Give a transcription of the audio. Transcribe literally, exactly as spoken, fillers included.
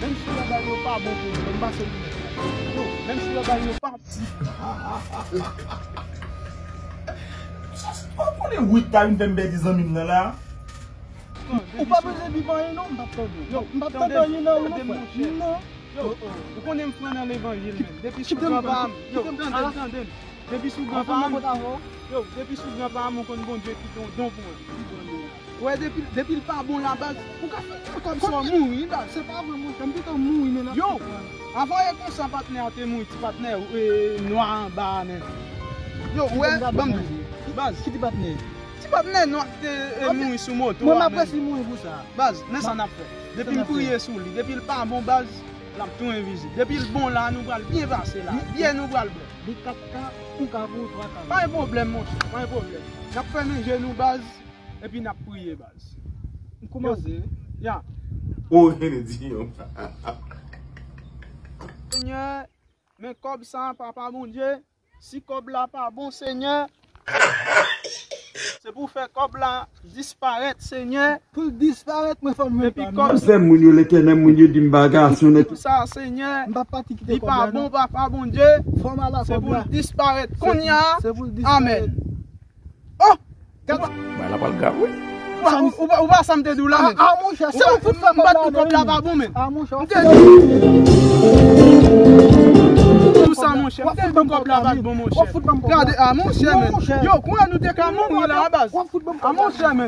Menm si yo bay yo pa bon pou mwen, m pa sou li. Yo, menm si yo bay yo pa. Ou konnen wit ta vin fè m pèdi zanmi m nan la? Ou pa bezwen viv anyen non, m p ap tande. Yo, m p ap tande anyen nan ou non, frè. Non. Yo, ou konnen m fran nan levanjil, men. Depi sou gran pa m. Yo, tande, tande. Depi sou gran pa m. Yo, depi sou gran pa m, ou konn Bondye kite yon don pou mwen. Ou wè, depi, depi l pa bon la, baz, ou ka fè kòm sa w mouri, baz. Se pa vre, monchè, m pito mouri, men. Yo, avan e konsa, patnè a te mouri, ti patnè, e, nwa anba a, men. Yo, ou wè, ban m di w, baz. Ki ti patnè? Ti patnè nwa ki te, e, mouri sou moto a, men. Mwen, m ap resi mouri pou sa. Baz, men sa n ap fè. Depi m priye sou li, depi l pa bon, baz, l ap tou envizib. Depi l bon la, nou pral byen pase la. Byè nou pral bwè. Li kat ka, ou ka pou ou twa ka. Pa gen pwoblèm, monchè, pa gen pwoblèm. N ap fèmen je nou, baz, epi n ap priye, baz. M koumanse. Ya. O, Kennedy, yo. Senyè, men kòb sa, Papa Bondye, si kòb la pa bon, Senyè, se pou fè kòb la disparèt, Senyè. Pou l disparèt, mwen fò m jwenn pa m. Epi kòb sa, fè moun yo, Letènèl, moun yo di m bagay, si on est sa, Senyè, m pa pati kite kòb la, non. Li pa bon, Papa Bondye. Fò m al a kòb la. Se pou l disparèt kounye a. Se pou l disparèt. Amèn. Oh! Bay la pral grav, wi. Ou pa, ou, ou pa, ou pa sa m te di w la, men. Ah, monchè, se ou fout fè m bat pou kòb la pa bon, men. Ah, monchè, m te di w sa, monchè. M te di w kòb la pa bon, monchè. Gade, ah, monchè, men. Yo, kwè nou te ka mouri la, baz. Ah, monchè, men.